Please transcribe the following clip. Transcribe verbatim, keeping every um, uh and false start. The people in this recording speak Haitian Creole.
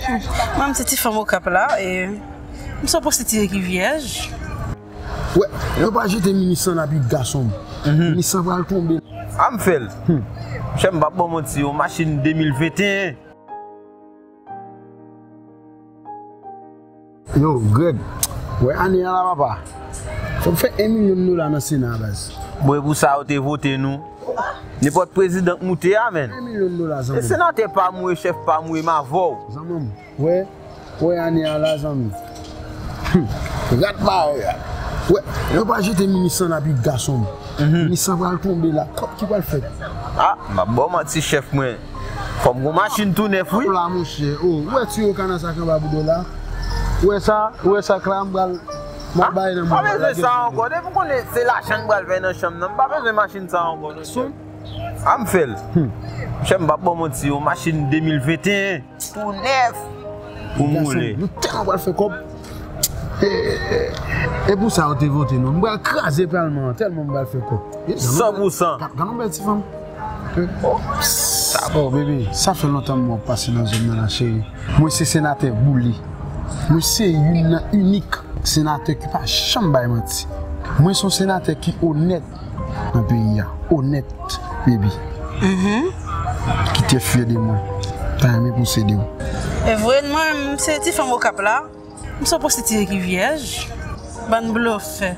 Mwen, m se ti fanm Okap la, e m se pwostitiye ki vyèj. Wè, yo pa jete minis lan nan pit gason m. Minis lan pral tonbe. A m fè l. Chè m p ap ba w manti, yon machin de mil venteyen. Yo, Greg, wè ane a la, papa. Fò m fè en milyon dola nan Sena a, baz. Bon, e pou sa yo te vote nou. Nenpòt prezidan k moute a, menn. En milyon dola, zanmi m. E senatè pa m ou e, chèf pa m ou e, m avè w. Zanmi m, wè, wè ane a la, zanmi. Rat mare a. Wè, yo pa jete minis lan nan pit gason m. Minis lan pral tonbe la. Kòb ki pral fèt? A, m ap ba w manti, chèf mwen. Fò m gon machin tou nèf, wi. La, monchè. O, ou wè tiyo ka nan sa k anba bouda w la? Ou wè sa? Ou wè sa k la? M pral, m ap bay nan men w. M pa bezwen sa ankò. Depi m konnen se lajan m pral fè nan chanm nan, m pa bezwen machin sa ankò, non, chèf. A m fè l. Chèf, m p ap ba w manti, yon machin de mil venteyen, tou nèf, pou m woule. Nou tèlman pral fè kòb. E, e, e pou sa yo te vote nou. M pral kraze palman an, tèlman m pral fè kòb. San pou san. Gad, gad yon bèl ti fanm. Sa, oh, baby, sa fè lontan m wè w pase nan zòn nan la, cheri. Mwen se senatè Bouli. Mwen se youn nan inik senatè ki pa janm bay manti. Mwen se yon senatè ki onèt nan peyi a. Onèt, baby. Ki te fyè de mwen. Ta renmen posede w. E vre, mwen, m se ti fanm Okap la. M se pwostitiye ki vyèj. Bann blofè.